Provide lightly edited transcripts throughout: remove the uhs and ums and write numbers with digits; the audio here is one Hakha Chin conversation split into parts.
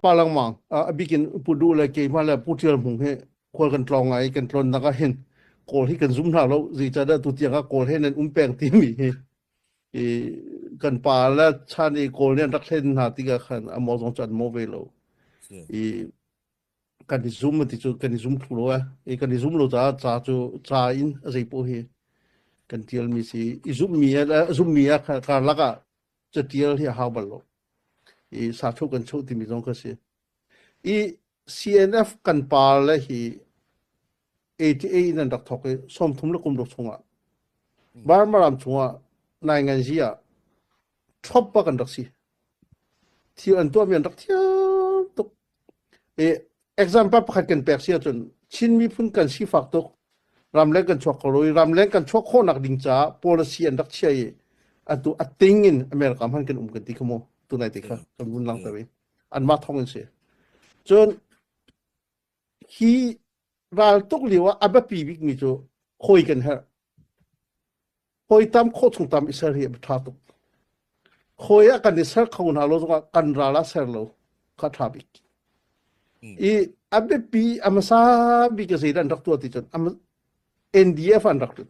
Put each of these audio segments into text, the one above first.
Pa lengmang. A bik in Pu Duh le keimah le Pu Ṭial Hmung hi khual kan tlawng ngai i kan tlawnnak ah hin Kawl hi kan zum hna lo. Zeicahdah tutiang ah Kawl he nan um peng timi hi i kan pa le chan i Kawl nih an rak hlen hna tikah khan a maw zong cu an maw ve lo. I kan i zum ti cu kan i zum thlu lo i kan i zum lo caah ca cu ca in a zei paoh hi kan ṭialmi si i zumhmi zumhmi ah karlak ah catial hi a hau bal lo. I sa chuh kan chuh timi zong ka si. I CNF kan pa le hi ATA in an rak thawk i 30 le kum ruk chungah Burma ram chungah nainganzi ah ṭhop pa kan rak si. Thil an tuahmi an rak thiam tuk. I example pakhat kan pek si ahcun Chin miphun kan sifak tuk. Ramleng kan chuak kho lo i ramleng kan chuak khawhnak ding caah policy an rak chia i atu a ting in America hman kan um kan ti kha mu tunai te kha kan vun langhter i anmah thong in si. Cun hi ral tuk lio ah a biapi bikmi cu hawi kan herh. Hawi tam khawh chung tam i ser hi a ṭha tuk. Hawi ah kan i ser kho hna lo zongah kan ral ah ser lo kha ṭha bik. I a biapi a hmasa bik a zeidah an rak tuah ti cun NDF an rak lut.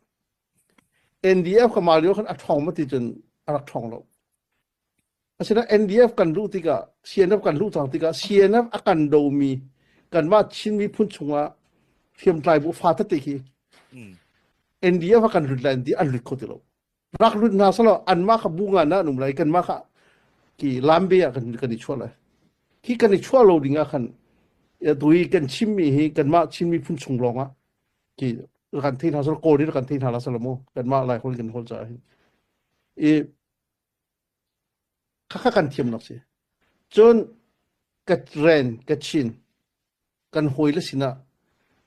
NDF ka mah lio khan a ṭhawng ma ti cun a rak ṭhawng lo. Asinain NDF kan luh tikah CNF kan luh cang tikah CNF a kan domi kanmah Chin miphun chungah hriamtlai bu fa tete khi NDF a kan lut lai an ti an lut kho ti lo. Rak lut hna selaw anmah kha bu ngan ah an um lai kanmah kha ki lambe ah kan kan i chuah lai. Hi kan i chuah lo ding ah khan tu hi kan chimmi hi kanmah Chin miphun chung lawng ah ki kan thei hna selaw Kawl in kan thei hna la selaw mu kanmah Lai holh kan holh caah hin. I Khakha kan thiamnak si. Cun ka ren, ka chin, kan hawile sinah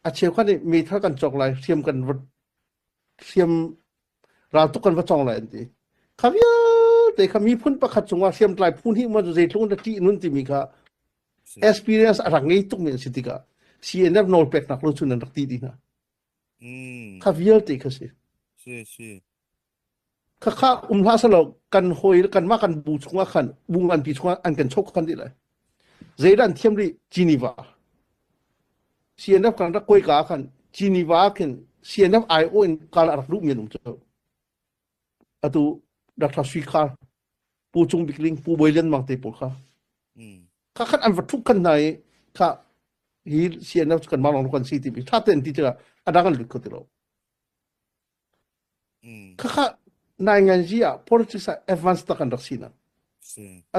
a cheukhat nih meithal kan cawk lai, hriam kan va hriam raltuk kan va cawng lai an ti. Kha vialte kha miphun pakhat cungah hriamtlai phu hnih man cu zeitluk in dah ṭih nun timi kha experience a rak ngei tukmi an si tikah CNF nawl peknak lo cun an rak ti dih hna. Kha vialte kha si. Si si. Khakha um hlah selaw kan hawi kanmah kan bu chungah khan bu nganpi chungah an kan chok khan dih lai. Zeidah an thiam rih? Geneva. CNF kan rak kuai ka khan Geneva khin CNF IO in kal a rak duhmi an um cu. Atu Dr. Sui Khar, Pu Cung Bik Ling, Pu Bawi Lian Mang te pawl kha. Kha khan an va thuk khan hna i kha hi CNF cu kanmah lawng kan si timi tha tein ti tikah a dang an lut kho ti lo. Khakha nainganzi ah politics ah advance tak an rak sinak.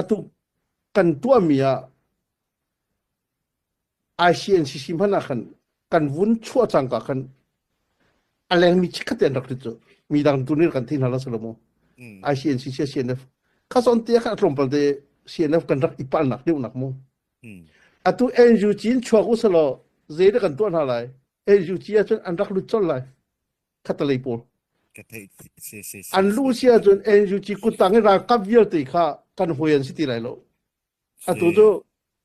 Atu kan tuahmi ah ICNCC hmanh ah khan kan vun chuah cangka khan a lengmi chikkhat te an rak rit cu mi dang tu nih kan thei hna la salo mu ICNCC CNF kha son te khan a tlawmpal te CNF kan rak i palnak deuhnak mu atu NUG in chuak u selaw zei dah kan tuah hna lai NUG ahcun an rak lut colh lai khatalei pawl Ka theih si si si. An luh si ahcun NUG kuttang i ralkap vialte kha kan hawi an si ti lai lo. Atu cu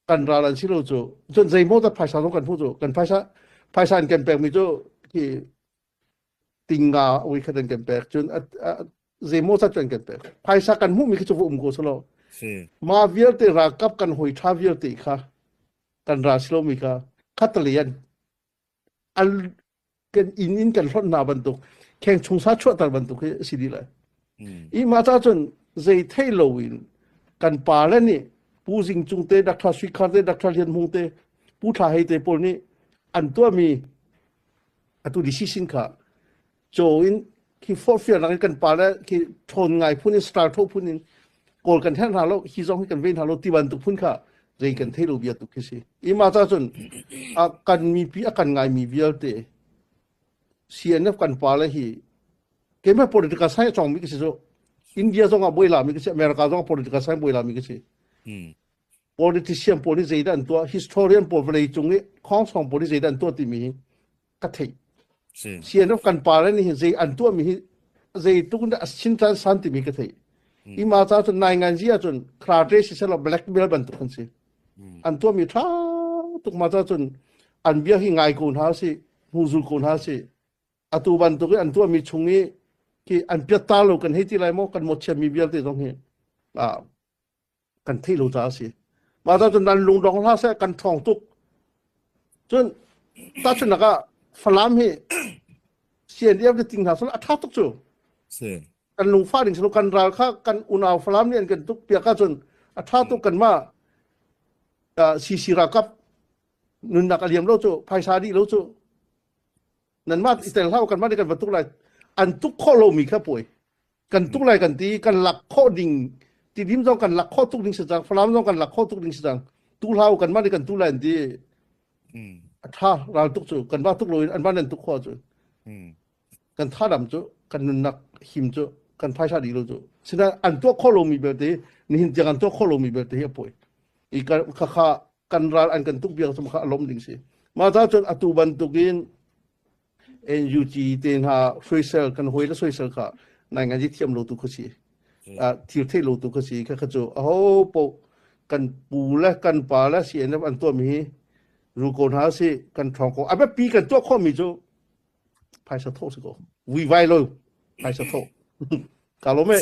kan ral an si lo cu. Cun zeimaw dah phaisa zong kan hmuh cu. Kan phaisa phaisa an kan pekmi cu khi tinga ui khat an kan pek. Cun zeimaw zat cu an kan pek. Phaisa kan hmuhmi khi cu va um ko selaw. Ma vialte ralkap kan hawi ṭha vialte kha kan ral si lomi kha khatalei an an kan inn in kan hlonh hna bantuk kheng chung sa chuahter bantuk hi a si dih lai. I mah ca cun zei thei lo in kan pa le nih Pu Zing Cung te, Dr. Sui Khar te, Dr. Lian Hmung te, Pu Thla Hei te pawl nih an tuahmi atu decision kha caw in khi forhfialnak in kan pa le khi ṭhawn ngai phun in star tho phun in kawl kan herh hna lo hi zong hi kan ve hna lo ti bantuk phun kha zei kan thei lo bia tuk khi si ima ca cun a kan mipi a kan ngai mi vialte CNF kan pa le hi keimah political science chong mi ka si cu India zong ah boi la mi ka si America zong ah political science boi la mi ka si politician pawl nih zeidah an tuah historian pawl vawlei cung i khawngsawng pawl nih zeidah an tuah timi hi ka theih CNF kan pa le nih zei an tuahmi hi zeitluk in dah a sin caan san timi ka theih ima ca cun nai ngan zi ahcun karate si selaw blackmail bantuk an si an tuahmi tha tuk ma ca cun an bia hi ngai ko hna si hmuzul ko hna si atu bantuk i an tuahmi chung i khi an piatta lo kan hei ti lai maw kan mawchiatmi vialte zong hi kan theih lo caah a si. Mah ta cun nan lungdong hlah seh kan ṭhawng tuk. Cun tahchunhnak ah Falam hi CNDF le ting hna sal a ṭha tuk cu. Si. Kan lungfah ding silo kan ral kha kan unau Falam nih an kan tuk piak ahcun a ṭha tuk kanmah CC ralkap nunnak a liam lo cu phaisa dih lo cu nanmah i tel hlah kanmah nih kan va tuk lai an tuk khawh lomi kha puai kan tuk lai kan ti kan lak khawh ding tidim zong kan lak khawh tuk ding si cang falam zong kan lak khawh tuk ding si cang tu hlau kanmah nih kan tu lai an ti a tha ral tuk cu kan va tuk loin an va nan tuk khawh cu kan thadam cu kan nunnak him cu kan phaisa dih lo cu sinain an tuah khawh lomi belte nihin tiang an tuah khawh lomi belte hi a poi i kha kha kan ral an kan tuk biak cu kha a lom ding si mah ta cun atu bantukin NUG te hna soisel kan hoi le soisel kha nai ngai thiam lo tu kha si thil thei lo tu kha si kha kha cu aho po kan pu le kan pa le CNF an tuah mi hi ru ko hna si kan thong ko a biapi kan tuah khawh mi cu phaisa thawh si ko vui vai lo phaisa thawh ka lo me.